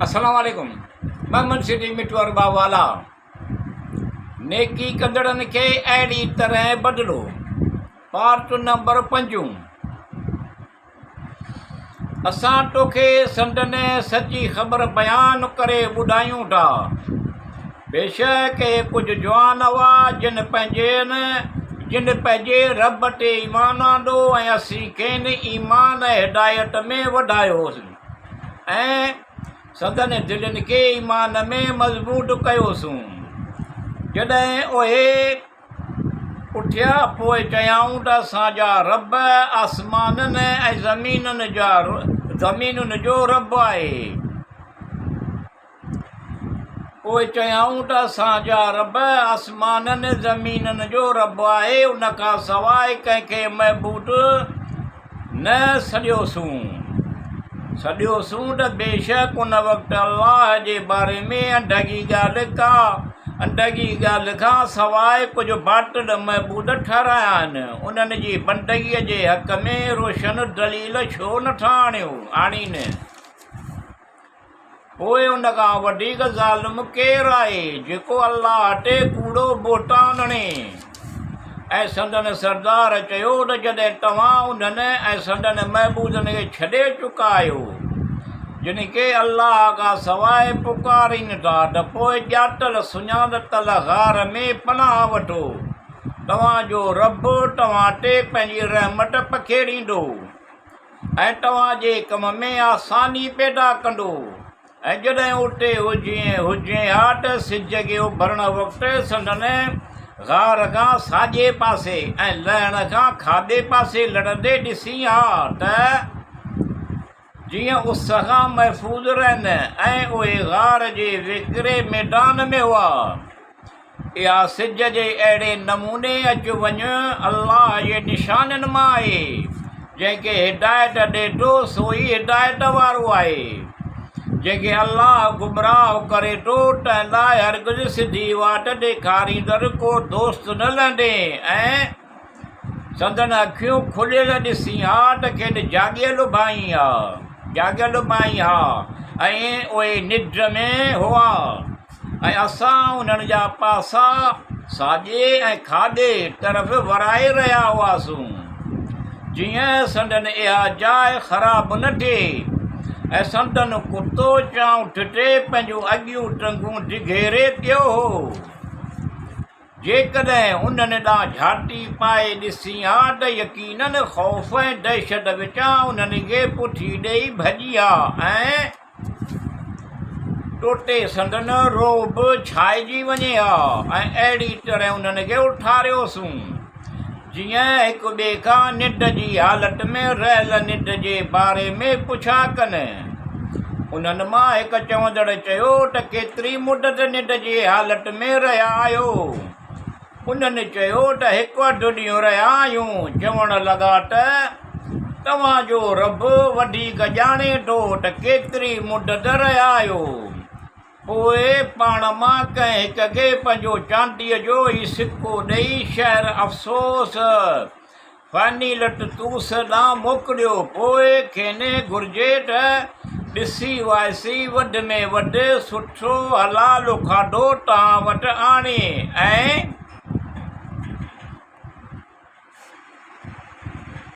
السلام عليڪم محمد صديق مٺو ارباب والا نيڪي ڪندڙن کي اهڙي طرح بدلو پارٽ نمبر پنجون اسان توکي سندن سچي خبر بيان ڪري ٻڌايون ٿا. بيشڪ اهي ڪجهه جوان هئا جن پنهنجين جن پنهنجي رب تي ايمان آندو ۽ اسين کين ايمان ۽ هدايت ۾ وڌايوسين ۽ سندن دلين کي ايمان ۾ مضبوط ڪيوسون. جڏهن اهي اٿيا، پوء چيائون ته اسان جا رب آسمانن ۽ زمينن جو رب آهي. پوء چيائون ته اسان جا رب آسمانن ۽ زمينن جو رب آهي، ان کان سواء ڪنهن کي معبود نه سڏيوسون. سڏيوسون ته بيشڪ ان وقت الله جي باري ۾ انڍڳي ڳالهه ڪا انڍڳي ڳالهه کان سواء ڪجهه باطل معبود ٺهرايا آهن، انهن جي بندگيء جي حق ۾ روشن دليل ڇو نٿا آڻين؟ پوء ان کان وڌيڪ ظالم ڪير آهي جيڪو الله تي ڪوڙو بهتان هڻي؟ ۽ سندن سردار چيو ته جڏهن توهان انهن ۽ سندن معبودن کي ڇڏي چڪا آهيو جن کي الله کان سواء پڪارين ٿا ته پوء ڄاتل سڃاتل غار ۾ پناهه وٺو، توهان جو رب توهان تي پنهنجي رحمت پکيڙيندو. ۽ توهان جي ڪم ۾ آساني پيدا ڪندو ۽ جڏهن اتي هجين ها ته سج کي اڀرڻ وقت سندن غار کان ساڄي پاسي ۽ لهڻ کان کاٻي پاسي لڙندي ڏسين ها ته جيئن اس کان محفوظ رهن ۽ اهي غار جي ويڪري ميدان ۾ هئا. اها سج جي اهڙي نموني اچ وڃ الله جي نشانين مان آهي، جنهن کي هدايت ڏئي ٿو سو ئي هدايت وارو آهي، جنهن کي الله گمراهه ڪري ٿو تنهن لاء هرگز سڌي واٽ ڏيکاريندڙ ڪو دوست نه لهندين ۽ سندن اکيون کليل ڏسين ها ته کين جاڳيل ڀانئين ها، جاڳيل ڀانئين ها ۽ اهي ننڊ ۾ هئا ۽ اسان انهن جا پاسا ساڄي ۽ کاٻي طرف ورائي رهيا هئاسون، جيئن سندن اها جاء خراب نه ٿئي ۽ سندن ڪتو چانئٺ تي پنهنجون اڳيون ٽنگون ڊگهيري پيو هو. جيڪڏهن انهن ڏانهن جهاتي پائي ڏسين ها ته يقيناً خوف ۽ دهشت وچان انهن کي پٺي ڏيئي ڀڄي ها ۽ ٽوٽي سندن رعب ڇائجي وڃي ها ۽ اهڙي طرح انهن کي اٿاريوسون. جيئن هڪ ٻئي کان ننڊ جي حالت ۾ رهيل ننڊ جي باري ۾ پڇا ڪن. انهن مان هڪ چوندڙ چيو ته ڪيتري مدت ننڊ جي حالت ۾ رهيا آهيو؟ انهن چيو ته هڪ اڌ ڏينهن رهيا آهيون. چوڻ لڳا ته توهان جو رب وڌيڪ ڄاڻي ٿو ته ڪيتري مدت رهيا آهيو. پوء پاڻ مان ڪنهن هڪ کي پنهنجو چانديء جو هي سڪو ڏيئي شهر افسوس فانيلٽ طوس ڏانهن موڪليو. پوء کين گهرجي ته ڏسي وائسي وڌ ۾ وڌ سٺو حلال کاڌو توهان وٽ آڻي ۽.